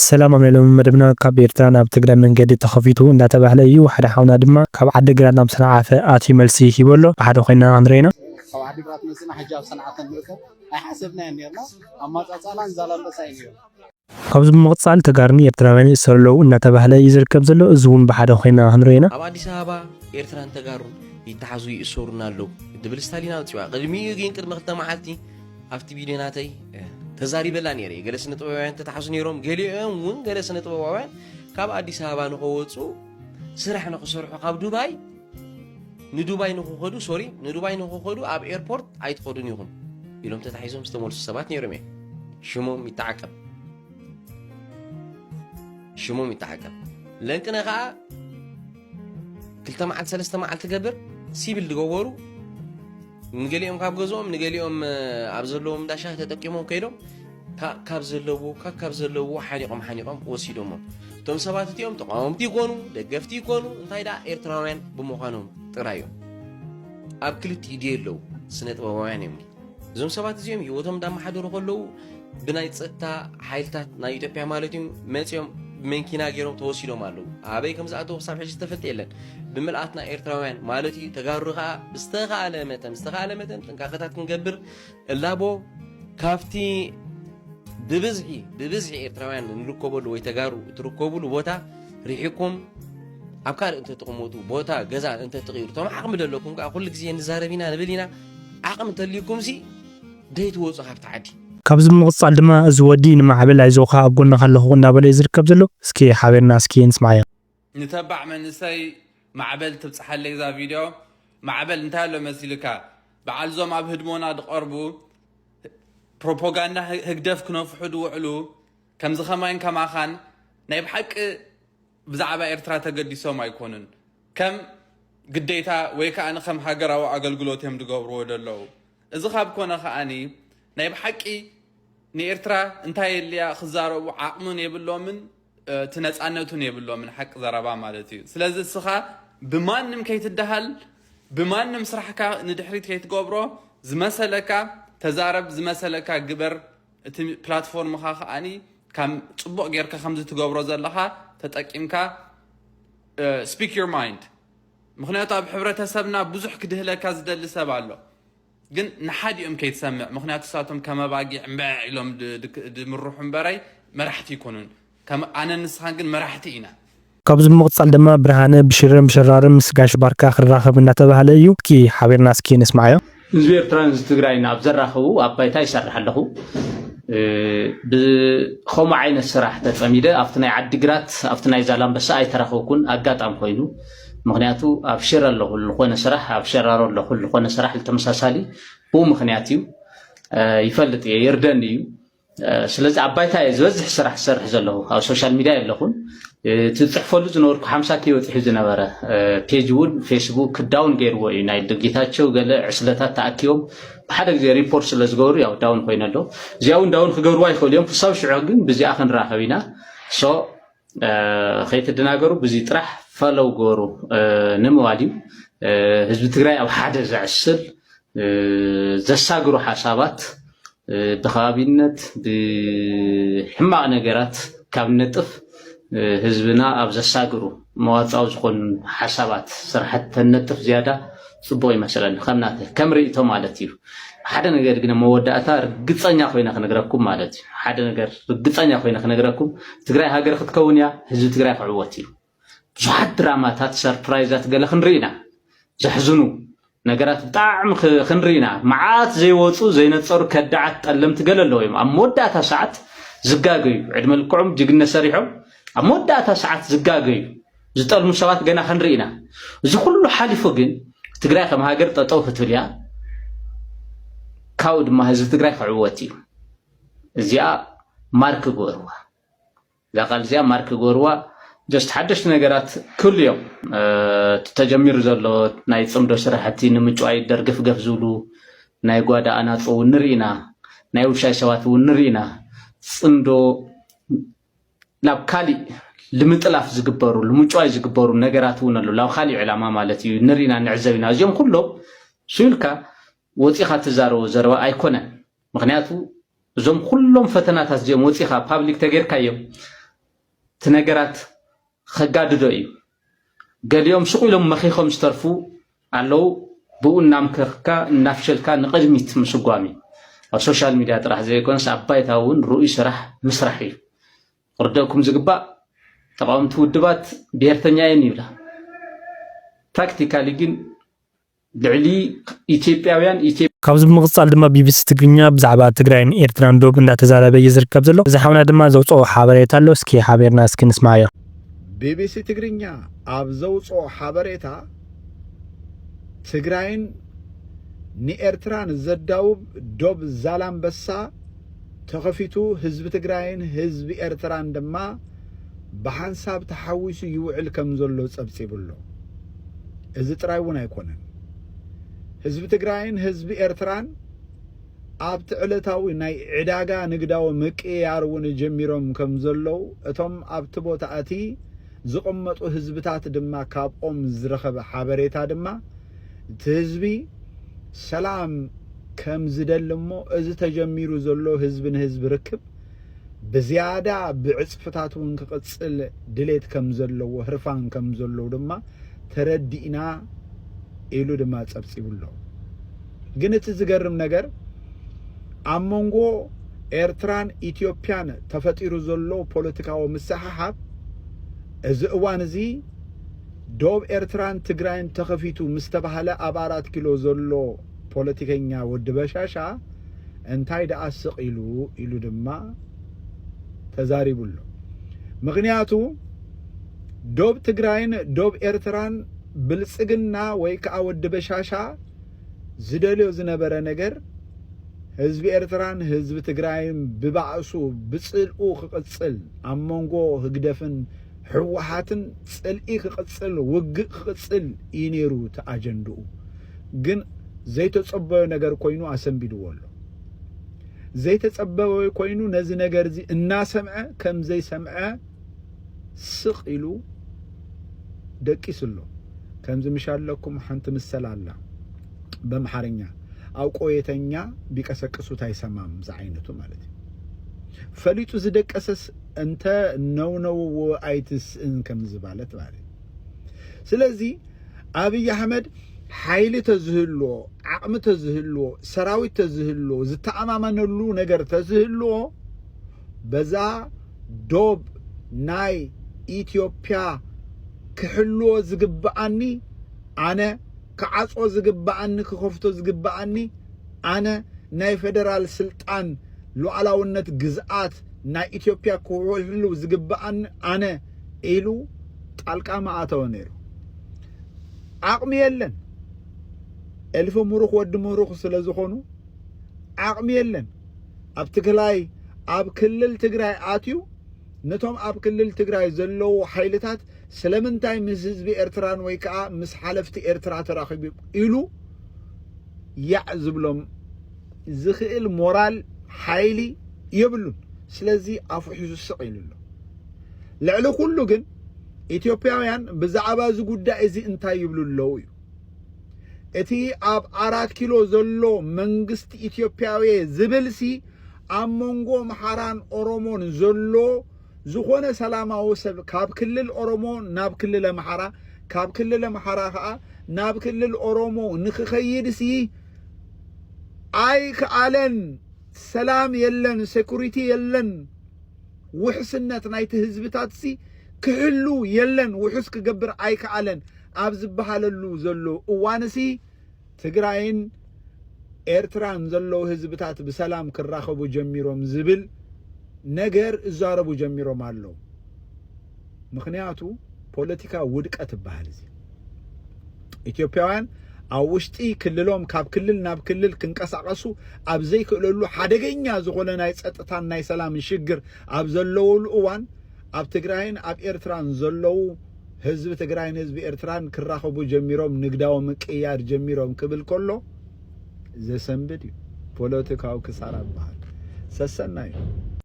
ሰላም ኣሜሎም መደብና ካብ ኤርትራ ናብ ትግራይ መንገዲ ተኸፊቱ እንዳተባህለ እዩ። ሓደ ሓውና ድማ ካብ ዓዲግራት ናብ ሰንዓፈ ኣትዩ መልሲ ሂበሎ። ብሓደ ኮይና ክንሪኦ ኢና። ካብ ዓዲግራት መፅና ሕጂ ኣብ ሰንዓፈ ንርከብ ኣይሓሰብናዮ ነርና። ኣማፃፃእና ንዛላምበሳ እዩ ነይሩ። ካብዚ ብምቕፃል ተጋሩን ኤርትራውያን ይእሰሩ ኣለዉ እናተባህለ እዩ ዝርከብ ዘሎ። እዚ እውን ብሓደ ኮይና ክንሪኦ ኢና። ኣብ ኣዲስ ኣበባ ኤርትራን ተጋሩን ይተሓዙ ይእሰሩን ኣለዉ ትብል ስታሊን ኣውፂዋ። ቅድሚኡ ግን ቅድሚ ክልተ መዓልቲ ኣብቲ ቪድዮ ናተይ ተዛሪበላ ነይረ። ገለ ስነ ጥበባውያን ተተሓዙ ነይሮም፣ ገሊኦም እውን ገለ ስነ ጥበባውያን ካብ ኣዲስ ኣበባ ንኸወፁ ስራሕ ንኽሰርሑ ካብ ዱባይ ንዱባይ ንኽኸዱ ሶሪ ንዱባይ ንኽኸዱ ኣብ ኤርፖርት ኣይትኸዱን ኢኹም ኢሎም ተታሒዞም ዝተመልሱ ሰባት ነይሮም እዮም። ሽሞም ይተዓቀብ ሽሞም ይተዓቀብ። ለንቅነ ከዓ ክልተ መዓልቲ ሰለስተ መዓልቲ ትገብር ሲቪል ዝገበሩ ንገሊኦም ካብ ገዝኦም ንገሊኦም ኣብ ዘለዎም እንዳሻ ተጠቂሞም ከይዶም ካብ ዘለዎ ካብ ዘለዎ ሓኒቆም ሓኒቆም ወሲዶሞ። እቶም ሰባት እቲኦም ተቃወምቲ ይኮኑ ደገፍቲ ይኮኑ እንታይ ደኣ ኤርትራውያን ብምዃኖም ጥራይ እዮም። ኣብ ክልቲኡ ድየ ኣለዉ ስነ ጥበባውያን እዮም። እዞም ሰባት እዚኦም ህይወቶም እንዳመሓደሩ ከለዉ ብናይ ፀጥታ ሓይልታት ናይ ኢትዮጵያ ማለት እዩ መፂኦም ብመኪና ገይሮም ተወሲዶም ኣለዉ። ኣበይ ከም ዝኣተዉ ክሳብ ሕጂ ዝተፈልጠ የለን። ብምልኣትና ኤርትራውያን ማለት እዩ ተጋሩ ከዓ ብዝተኻለ መጠን ብዝተኻለ መጠን ጥንቃቐታት ክንገብር እላቦ ካብቲ ብብዝሒ ብብዝሒ ኤርትራውያን ንርከበሉ ወይ ተጋሩ እትርከቡሉ ቦታ ርሒኩም ኣብ ካልእ እንተትቕመጡ ቦታ ገዛ እንተትቕይሩ እቶም ዓቕሚ ዘለኩም ከዓ ኩሉ ግዜ ንዛረብ ኢና ንብል ኢና። ዓቕሚ እንተልዩኩም ሲ ደይትወፁ ካብቲ ዓዲ። ካብዚ ብምቕፃል ድማ እዚ ወዲ ንማዕበል ኣይዞኻ ኣብ ጎንኻ ኣለኹ እናበለ እዩ ዝርከብ ዘሎ። እስኪ ሓቢርና እስኪ ንስማዓዮ። ንተባዕ መንእሰይ ማዕበል ትብፅሓለይ እዛ ቪድዮ። ማዕበል እንታይ ኣሎ መሲልካ በዓል ዞም ኣብ ህድሞና ዝቐርቡ ፕሮፓጋንዳ ህግደፍ ክነፍሑ ዝውዕሉ ከምዚ ከማይን ከማኻን ናይ ብሓቂ ብዛዕባ ኤርትራ ተገዲሶም ኣይኮኑን። ከም ግዴታ ወይ ከዓ ከም ሃገራዊ ኣገልግሎት እዮም ዝገብርዎ ዘለዉ። እዚ ካብ ኮነ ከዓኒ ናይ ብሓቂ ንኤርትራ እንታይ የድልያ ክዛረቡ ዓቕምን የብሎምን እቲ ነፃነቱን የብሎምን ሓቂ ዘረባ ማለት እዩ። ስለዚ እስኻ ብማንም ከይትደሃል ብማንም ስራሕካ ንድሕሪት ከይትገብሮ ዝመሰለካ ተዛረብ ዝመሰለካ ግበር። እቲ ፕላትፎርምኻ ከዓኒ ካብ ፅቡቕ ጌርካ ከምዚ ትገብሮ ዘለኻ ተጠቂምካ speak your mind። ምኽንያቱ ኣብ ሕብረተሰብና ብዙሕ ክድህለካ ዝደሊ ሰብ ኣሎ ግን ንሓዲኦም ከይትሰምዕ ምኽንያቱ እሳቶም ከም ኣባጊዕ እምብዕ ኢሎም ድምርሑ እምበራይ መራሕቲ ኣይኮኑን። ኣነን ንስኻን ግን መራሕቲ ኢና። ካብዚ ብምቕፃል ድማ ብርሃነ ብሽረን ብሸራርን ምስ ጋሽ ባርካ ክራኸብ እናተባህለ እዩ። እስኪ ሓቢርና እስኪ ንስማዓዮ። ህዝቢ ኤርትራን ህዝቢ ትግራይን ኣብ ዘራኽቡ ኣብ ባይታ ይሰርሕ ኣለኹ። ብኸምኡ ዓይነት ስራሕ ተፀሚደ ኣብቲ ናይ ዓዲግራት ኣብቲ ናይ ዛላምበሳ ኣይተረኸብኩን ኣጋጣሚ ኮይኑ። ምኽንያቱ ኣብ ሽረ ኣለኹ ዝኾነ ስራሕ ኣብ ሸራሮ ኣለኹ ዝኾነ ስራሕ ተመሳሳሊ ብኡ ምኽንያት እዩ። ይፈልጥ እየ ይርደኒ እዩ። ስለዚ ኣብ ባይታ እየ ዝበዝሕ ስራሕ ዝሰርሕ ዘለኹ ኣብ ሶሻል ሚድያ የለኹን። እቲ ዝፅሕፈሉ ዝነበርኩ ሓምሳ ኪ በፂሑ ዝነበረ ፔጅ እውን ፌስቡክ ዳውን ገይርዎ እዩ ናይ ጌታቸው ገለ ዕስለታት ተኣኪቦም ብሓደ ግዜ ሪፖርት ስለ ዝገበሩ ያው ዳውን ኮይኑ ኣሎ። እዚኣ እውን ዳውን ክገብርዋ ይኽእሉ እዮም ክሳብ ሽዑ ግን ብዚኣ ክንራኸብ ኢና። ሶ ከይትደናገሩ ብዚ ጥራሕ ፈለው ገበሩ ንምባል እዩ። ህዝቢ ትግራይ ኣብ ሓደ ዘዕስል ዘሳግሩ ሓሳባት ብኸባቢነት ብሕማቕ ነገራት ካብ ነጥፍ ህዝብና ኣብ ዘሳግሩ መዋፃዊ ዝኾኑ ሓሳባት ስራሕቲ ተነጥፍ ዝያዳ ፅቡቕ ይመስለኒ ከም ናተ ከም ርእይቶ ማለት እዩ። ሓደ ነገር ግን መወዳእታ ርግፀኛ ኮይነ ክነግረኩም ማለት እዩ ሓደ ነገር ርግፀኛ ኮይነ ክነግረኩም ትግራይ ሃገር ክትከውን እያ። ህዝቢ ትግራይ ክዕወት እዩ። ብዙሓት ድራማታት ሰርፕራይዛት ገለ ክንርኢ ኢና። ዘሕዝኑ ነገራት ብጣዕሚ ክንርኢ ኢና። መዓት ዘይወፁ ዘይነፀሩ ከዳዓት ጠለምቲ ገለ ኣለዉ እዮም ኣብ መወዳእታ ሰዓት ዝጋገዩ ዕድመ ልክዖም ጅግነት ሰሪሖም ኣብ መወዳእታ ሰዓት ዝጋገዩ ዝጠልሙ ሰባት ገና ክንርኢ ኢና። እዚ ኩሉ ሓሊፉ ግን ትግራይ ከም ሃገር ጠጠው ክትብል እያ። ካብኡ ድማ ህዝቢ ትግራይ ክዕወት እዩ። እዚኣ ማርክ ግበርዋ። እዛ ቃል እዚኣ ማርክ ግበርዋ። ጀስት ሓደሽቲ ነገራት ክህሉ እዮም። እቲ ተጀሚሩ ዘሎ ናይ ፅምዶ ስራሕቲ ንምጭዋይ ደርገፍገፍ ዝብሉ ናይ ጓዳ ኣናፁ እውን ንርኢ ኢና። ናይ ውሻይ ሰባት እውን ንርኢ ኢና። ፅምዶ ናብ ካሊእ ልምጥላፍ ዝግበሩ ልምጭዋይ ዝግበሩ ነገራት እውን ኣለዉ ናብ ካሊእ ዕላማ ማለት እዩ ንርኢ ኢና ንዕዘብ ኢና። እዚኦም ኩሎም ስኢልካ ወፂኻ ትዛረቦ ዘረባ ኣይኮነን። ምክንያቱ እዞም ኩሎም ፈተናታት እዚኦም ወፂኻ ፓብሊክ ተገይርካዮም እቲ ነገራት ከጋድዶ እዩ። ገሊኦም ስቕ ኢሎም መኺኾም ዝተርፉ ኣለዉ። ብኡ እናምከኽካ እናፍሸልካ ንቕድሚት ምስጓም እዩ። ኣብ ሶሻል ሚድያ ጥራሕ ዘይኮነስ ኣብ ባይታ እውን ርኡይ ስራሕ ምስራሕ እዩ። ክርደእኩም ዝግባእ፣ ተቓወምቲ ውድባት ብሄርተኛ እየን ይብላ። ፕራክቲካሊ ግን ልዕሊ ኢትዮጵያውያን ኢትዮ ካብዚ ብምቕጻል ድማ ቢቢሲ ትግርኛ ብዛዕባ ትግራይን ኤርትራን ዶብ እንዳተዛረበ እዩ ዝርከብ ዘሎ። እዚ ሓውና ድማ ዘውፅኦ ሓበሬታ ኣሎ። እስኪ ሓቢርና እስኪ ንስማዮ። ቢቢሲ ትግርኛ ኣብ ዘውፅኦ ሓበሬታ፣ ትግራይን ንኤርትራን ዘዳውብ ዶብ ዛላምበሳ ተኸፊቱ፣ ህዝቢ ትግራይን ህዝቢ ኤርትራን ድማ ብሓንሳብ ተሓዊሱ ይውዕል ከም ዘሎ ጸብጺቡ ኣሎ። እዚ ጥራይ እውን ኣይኮነን። ህዝቢ ትግራይን ህዝቢ ኤርትራን ኣብቲ ዕለታዊ ናይ ዕዳጋ ንግዳዊ ምቅይያር እውን ጀሚሮም ከም ዘለዉ፣ እቶም ኣብቲ ቦታ እቲ ዝቕመጡ ህዝብታት ድማ ካብኦም ዝረኸበ ሓበሬታ ድማ፣ እቲ ህዝቢ ሰላም ከም ዝደሊ እሞ፣ እዚ ተጀሚሩ ዘሎ ህዝቢ ንህዝቢ ርክብ ብዝያዳ ብዕጽፍታት እውን ክቕጽል ድሌት ከም ዘለዎ፣ ህርፋን ከም ዘለዎ ድማ ተረዲእና ኢሉ ድማ ጸብጺቡ ኣሎ። ግን እቲ ዝገርም ነገር፣ ኣብ መንጎ ኤርትራን ኢትዮጵያን ተፈጢሩ ዘሎ ፖለቲካዊ ምስሕሓብ፣ እዚ እዋን እዚ ዶብ ኤርትራን ትግራይን ተኸፊቱ ምስ ተባህለ፣ ኣብ ኣራት ኪሎ ዘሎ ፖለቲከኛ ወዲ በሻሻ እንታይ ደኣ ስቕ ኢሉ ኢሉ ድማ ተዛሪቡ ኣሎ። ምኽንያቱ፣ ዶብ ትግራይን ዶብ ኤርትራን ብልጽግና ወይ ከኣ ወዲ በሻሻ ዝደልዮ ዝነበረ ነገር፣ ህዝቢ ኤርትራን ህዝቢ ትግራይን ብባእሱ፣ ብጽልኡ ክቕጽል፣ ኣብ መንጎ ህግደፍን ህወሓትን ጽልኢ ክቕጽል፣ ውግእ ክቕጽል እዩ ነይሩ እቲ ኣጀንድኡ። ግን ዘይተጸበዮ ነገር ኮይኑ ኣሰንቢድዎ ኣሎ። ዘይተጸበዮ ኮይኑ ነዚ ነገር እዚ እናሰምዐ ከም ዘይሰምዐ ስቕ ኢሉ ደቂሱ ኣሎ። ከምዚ ምሽ ኣለኩም ሓንቲ ምሰል ኣላ በምሓርኛ፣ "ኣብ ቆየተኛ ቢቀሰቅሱት ኣይሰማም" ዝዓይነቱ ማለት እዩ። ፈሊጡ ዝደቀሰስ እንተ ነውነውዎ ኣይትስእን ከም ዝባለት ማለት እዩ። ስለዚ ኣብይ ኣሕመድ ሓይሊ ተዝህልዎ፣ ዓቕሚ ተዝህልዎ፣ ሰራዊት ተዝህልዎ፣ ዝተኣማመነሉ ነገር ተዝህልዎ፣ በዛ ዶብ ናይ ኢትዮጵያ ክሕልዎ ዝግብኣኒ ኣነ፣ ክዓጾ ዝግብኣኒ፣ ክኸፍቶ ዝግብኣኒ ኣነ፣ ናይ ፌደራል ስልጣን ሉዓላውነት ግዝኣት ናይ ኢትዮጵያ ክውሕሉ ዝግብኣኒ ኣነ ኢሉ ጣልቃ ምኣተወ ነይሩ። ዓቕሚ የለን። እልፊ ምሩኽ ወዲ ምሩኽ ስለ ዝኾኑ ዓቕሚ የለን። ኣብ ትግራይ፣ ኣብ ክልል ትግራይ ኣትዩ ነቶም ኣብ ክልል ትግራይ ዘለዉ ሓይልታት ስለምንታይ ምስ ህዝቢ ኤርትራን ወይ ከኣ ምስ ሓለፍቲ ኤርትራ ተራኺቡ ኢሉ ያዕ ዝብሎም ዝኽእል ሞራል፣ ሓይሊ የብሉን። ስለዚ ኣፉ ሒዙ ስቕ ኢሉ ኣሎ። ልዕሊ ኩሉ ግን ኢትዮጵያውያን ብዛዕባ እዚ ጉዳይ እዚ እንታይ ይብሉ ኣለዉ እዩ። እቲ ኣብ ኣራት ኪሎ ዘሎ መንግስቲ ኢትዮጵያዊ ዝብልሲ ኣብ መንጎ ኣምሓራን ኦሮሞን ዘሎ ዝኾነ ሰላማዊ ሰብ ካብ ክልል ኦሮሞ ናብ ክልል ኣምሓራ፣ ካብ ክልል ኣምሓራ ኸኣ ናብ ክልል ኦሮሞ ንክኸይድሲ ኣይከኣለን። ሰላም የለን፣ ሴኩሪቲ የለን። ውሕስነት ናይቲ ህዝብታትሲ ክህሉ የለን፣ ውሑስ ክገብር ኣይከኣለን ኣብ ዝበሃለሉ ዘሎ እዋንሲ ትግራይን ኤርትራን ዘለዉ ህዝብታት ብሰላም ክራኸቡ ጀሚሮም ዝብል ነገር እዛረቡ ጀሚሮም ኣለዉ። ምኽንያቱ ፖለቲካ ውድቀት ይበሃል እዚ። ኢትዮጵያውያን ኣብ ውሽጢ ክልሎም ካብ ክልል ናብ ክልል ክንቀሳቐሱ ኣብ ዘይክእለሉ ሓደገኛ ዝኾነ ናይ ጸጥታን ናይ ሰላምን ሽግር ኣብ ዘለወሉ እዋን ኣብ ትግራይን ኣብ ኤርትራን ዘለዉ ህዝቢ ትግራይን ህዝቢ ኤርትራን ክራኸቡ ጀሚሮም፣ ንግዳዊ ምቅይያር ጀሚሮም ክብል ከሎ ዘሰንብድ እዩ። ፖለቲካዊ ክሳራ ይበሃል። ሰሰናዩ።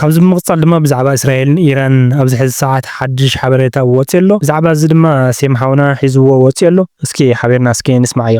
ካብዚ ብምቕጻል ድማ ብዛዕባ እስራኤልን ኢራን ኣብዚ ሕዚ ሰዓት ሓድሽ ሓበሬታ ወጺኡ ኣሎ። ብዛዕባ እዚ ድማ ሴም ሓውና ሒዝዎ ወጺኡ ኣሎ። እስኪ ሓቢርና እስኪ ንስማዓዮ።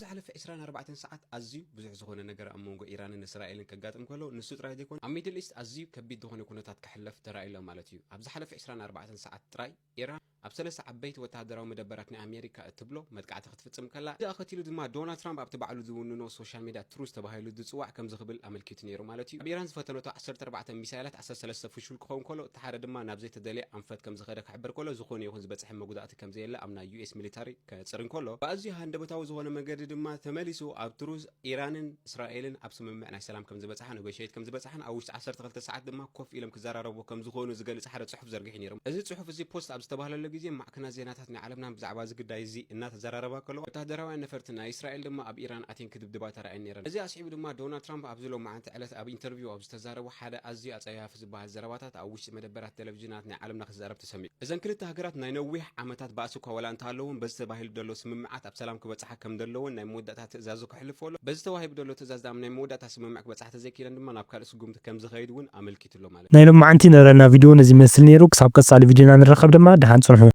ኣርባዕተን ሰዓት ኣዝዩ ብዙሕ ዝኾነ ነገር ኣብ መንጎ ኢራንን እስራኤልን ከጋጥም ከሎ፣ ንሱ ጥራይ ዘይኮነ ኣብ ሚድል ኢስት ኣዝዩ ከቢድ ዝኾነ ኩነታት ክሕለፍ ተራእዩ ኣሎ ማለት እዩ። ኣብ ዝሓለፈ ዕስራን ኣርባዕተን ሰዓት ጥራይ ኢራን ኣብ ሰለስተ ዓበይቲ ወተሃደራዊ መደበራት ናይ ኣሜሪካ እትብሎ መጥቃዕቲ ክትፍጽም ከላ፣ እዚ ኣኸቲሉ ድማ ዶናልድ ትራምፕ ኣብቲ ባዕሉ ዝውንኖ ሶሻል ሚድያ ትሩዝ ተባሂሉ ዝጽዋዕ ከምዚ ክብል ኣመልኪቱ ነይሩ ማለት እዩ። ኣብ ኢራን ዝፈተነቶ ዓሰርተ ኣርባዕተ ሚሳይላት ዓሰርተ ሰለስተ ፍሹል ክኸውን ከሎ፣ እቲ ሓደ ድማ ናብ ዘይተደልየ ኣንፈት ከም ዝኸደ ክሕበር ከሎ፣ ዝኾነ ይኹን ዝበጽሐ መጉዳእቲ ከም ዘየለ ኣብ ናይ ዩ ኤስ ሚሊታሪ ከጽር እንከሎ፣ ብኣዝዩ ሃንደበታዊ ዝኾነ መንገዲ ድማ ተመሊሱ ኣብ ትሩዝ ኢራንን እስራኤልን ኣብ ስምምዕ ናይ ሰላም ከም ዝበጽሓ፣ ነጎሽየት ከም ዝበጽሓን ኣብ ውሽጢ ዓሰርተ ክልተ ሰዓት ድማ ኮፍ ኢሎም ክዘራረቡ ከም ዝኾኑ ዝገልጽ ሓደ ጽሑፍ ዘርጊሑ ነይሩ። እዚ ጽሑፍ እዚ ፖስት ኣብ ዝተባህለሉ ግዜ፣ ማዕከናት ዜናታት ናይ ዓለምና ብዛዕባ እዚ ጉዳይ እዚ እናተዘራረባ ከለዋ፣ ወተሃደራውያን ነፈርቲ ናይ እስራኤል ድማ ኣብ ኢራን ኣትየን ክድብድባ ተራእየን ነይረን። እዚ ኣስዒቡ ድማ ዶናልድ ትራምፕ ኣብዚ ሎማዓንቲ ዕለት ኣብ ኢንተርቪው ኣብ ዝተዛረቦ ሓደ ኣዝዩ ኣጸያፊ ዝበሃል ዘረባታት ኣብ ውሽጢ መደበራት ቴሌቪዥናት ናይ ዓለምና ክዛረብ ተሰሚዑ። እዘን ክልተ ሃገራት ናይ ነዊሕ ዓመታት ባእሲ እኳ ዋላ እንተሃለውን፣ በዚ ተባሂሉ ዘሎ ስምምዓት ኣብ ሰላም ክበጽሓ ከም ዘለዎን ናይ መወዳእታ ትእዛዙ ከሕልፎ ኣሎ። በዚ ተዋሂቡ ዘሎ ትእዛዝ ድማ ናይ መወዳእታ ስምምዕ ክበጽሓ ተዘይክኢለን ድማ ናብ ካልእ ስጉምቲ ከም ዝኸይድ እውን ኣመልኪቱ ኣሎ ማለት እዩ። ናይ ሎማዓንቲ ነረና ቪድዮ ነዚ ይመስል ነይሩ። ክሳብ ቀጻሊ ቪድዮና ንራኸብ ድማ ደሓን ጽንሑ።